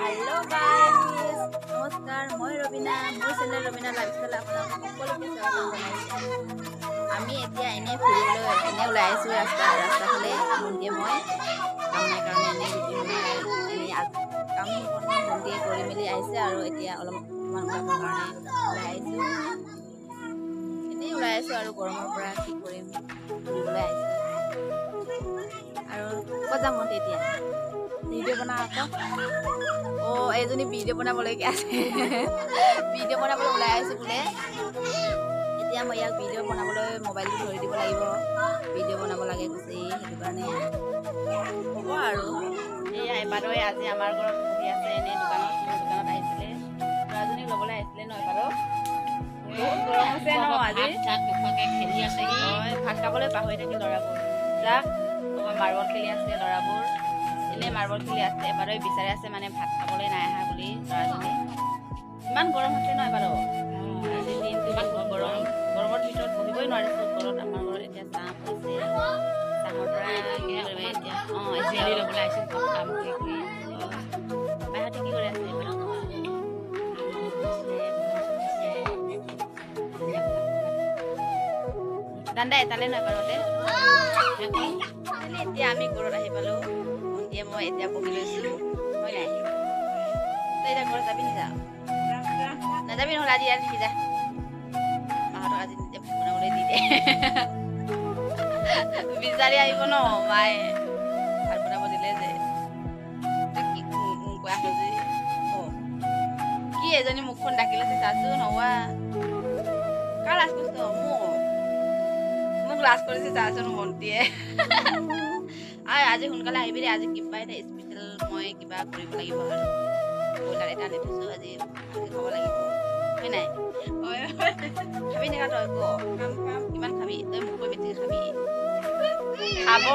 Hello' guys, নমস্কাৰ। মই ৰবীনা, মোৰ চেনেল ৰবীনা লাইফষ্টাইল আপোনালোকক সকলোকে স্বাগতম জনাইছোঁ। আমি এতিয়া এনেই ফুৰিবলৈ এনেই ওলাই আহিছোঁ ৰাস্তা ফালে। ভণ্টিয়ে মই কাম নাই কাৰণে এনেই এনেই কাম ভণ্টিয়ে কৰি মেলি আহিছে আৰু এতিয়া অলপ অকণমান ওলাবৰ কাৰণে ওলাই আহিছোঁ। এনেই ওলাই আহিছোঁ আৰু গৰমৰ পৰা কি কৰিম, ফুৰিবলৈ আহিছোঁ। আৰু ক'ত যাম ভণ্টি? এতিয়া ভিডিঅ' বনাওঁ আকৌ। অ' এইজনী ভিডিঅ' বনাবলৈকে আছে, ভিডিঅ' বনাবলৈ ওলাই আহিছোঁ বোলে। এতিয়া মই ইয়াক ভিডিঅ' বনাবলৈ মোবাইলটো ধৰি দিব লাগিব, ভিডিঅ' বনাব লাগে কৈছে, সেইটো কাৰণে হ'ব আৰু। এয়া এপাদই আজি আমাৰ ঘৰত বহি আছে এনেই। দোকানত, মোৰ দোকানত আহিছিলে, ল'ৰাজনীক ল'বলৈ আহিছিলে ন এপাদক। বহুত গৰম হৈছে ন আজি? খেলি আছে। হয়, ভাত খাবলৈ পাহৰি থাকিল ল'ৰাবোৰ। যাক মাৰ্বল খেলি আছে ল'ৰাবোৰ, এনেই মাৰ্বল খেলি আছে। এবাৰৈ বিচাৰি আছে মানে ভাত খাবলৈ নাই অহা বুলি ল'ৰাজনী। ইমান গৰম হৈছে ন এবাৰো? আজি দিনটো ইমান গৰম, গৰমৰ ভিতৰত বহিবই নোৱাৰিছোঁ ঘৰত। আমাৰ ঘৰত এতিয়া চাহ হৈছে, চাহৰ পৰা কি কৰিবা এতিয়া? অঁ, এতিয়া ল'বলৈ আহিছোঁ কাম কৰি কৰি। বাইহঁতে কি কৰি আছে এবাৰ? দান্দা এটালে নহয় বাৰতে। এতিয়া আমি ঘৰত আহি পালোঁ, ভণ্টিয়ে মই এতিয়া বহি লৈছোঁ। হয় নাই? তই এতিয়া ঘৰত যাবি নাযাওঁ? নাযাবি নহ'লে আজি ইয়াত থাকি যা। মাহঁতক আজি নিজে ভাত বনাবলৈ দি দে, বিচাৰি আহিব ন মায়ে ভাত বনাব দিলে যে। তই কি কৈ আছ যে? অ' কি এজনী মুখখন ডাকি লৈছে চাচোন। হোৱা কাৰ লাজ কৰিছ? মোক লাজ কৰিছে চাচোন ভণ্টিয়ে। আৰু আজি সোনকালে আহিবি দেই, আজি কিবা এটা স্পেচিয়েল মই কিবা কৰিব লাগিব আৰু ব্ৰইলাৰ এটা আনি থৈছোঁ, আজি ভালকৈ খাব লাগিব। হয় নাই? খাবি নেকা তই? ক, কিমান খাবি তই? মোতকৈ বেছিকৈ খাবি? খাব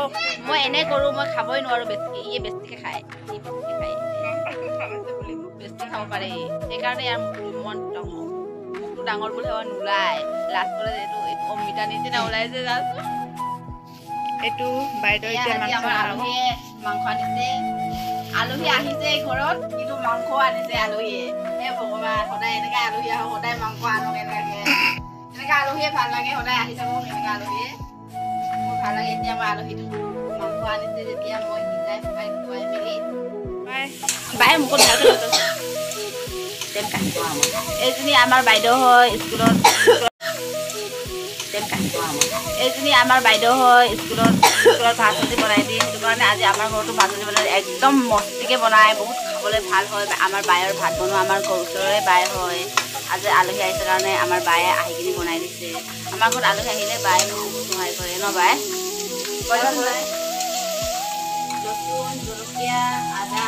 মই এনে কৰোঁ, মই খাবই নোৱাৰোঁ বেছিকৈ। ইয়ে বেছিকৈ খায়, ই বেছিকৈ খায়, বেছি খাব পাৰে, সেইকাৰণে ইয়াৰ মন ডাঙৰ, মুখটো ডাঙৰ বুলি নোলায়। লাষ্টলৈ এইটো এইটো অমিতা নিচিনা ওলাইছে যাচোন। এইটো বাইদেউ এতিয়া মাংস। আলহীয়ে মাংস আনিছে, আলহী আহিছে ঘৰত, কিন্তু মাংস আনিছে আলহীয়ে। হে ভগৱান, সদায় এনেকে আলহী আহক, সদায় মাংস আনক। এনেকে এনেকে আলহীয়ে ভাল লাগে, সদায় আহি থাকক এনেকে আলহীয়ে, মোৰ ভাল লাগে। এতিয়া মই আলহীটো মাংস আনিছে যেতিয়া মই সিজাই পকাই খুৱাই মেলি বাই মুখত ভালকে। এইজনী আমাৰ বাইদেউ হয় স্কুলত। এইজনী আমাৰ বাইদেউ হয়, স্কুলত ভাত চব্জি বনাই দিয়ে। সেইটো কাৰণে আজি আমাৰ ঘৰতো ভাত চব্জি বনাই, একদম মস্তিকে বনায়, বহুত খাবলৈ ভাল হয় আমাৰ বায়ৰ ভাত বনোৱা। আমাৰ ঘৰ ওচৰৰে বাই হয়। আজি আলহী আহিছে কাৰণে আমাৰ বায়ে আহি কিনি বনাই দিছে। আমাৰ ঘৰত আলহী আহিলে বায়ে মোক বহুত সহায় কৰে ন বাই? ৰচুন, জলকীয়া, আদা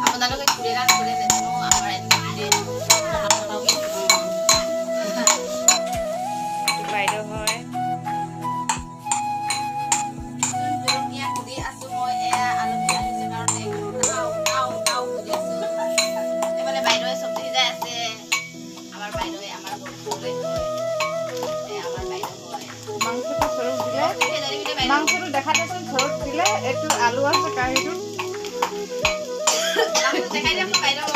আপোনালোকে খুৰে না খুৰে নাজানো, আমাৰ এনেকৈ। বাইদেউ হয়। জলকীয়া খুদি আছো মই, এয়া আলহী আহিছে কাৰণে আও আও খুদি আছো। এইফালে বাইদেৱে চব্জি সিজাই আছে। আমাৰ বাইদেৱে আমাৰ ঘৰ হয়, আমাৰ বাইদেউ হয়। মাংসটো চৰুত দিলে, মাংসটো দেখা দেচোন। চৰুত দিলে, এইটো আলু আছে কেৰাহীটোত। দেখাই দিয়কচোন বাইদেউ।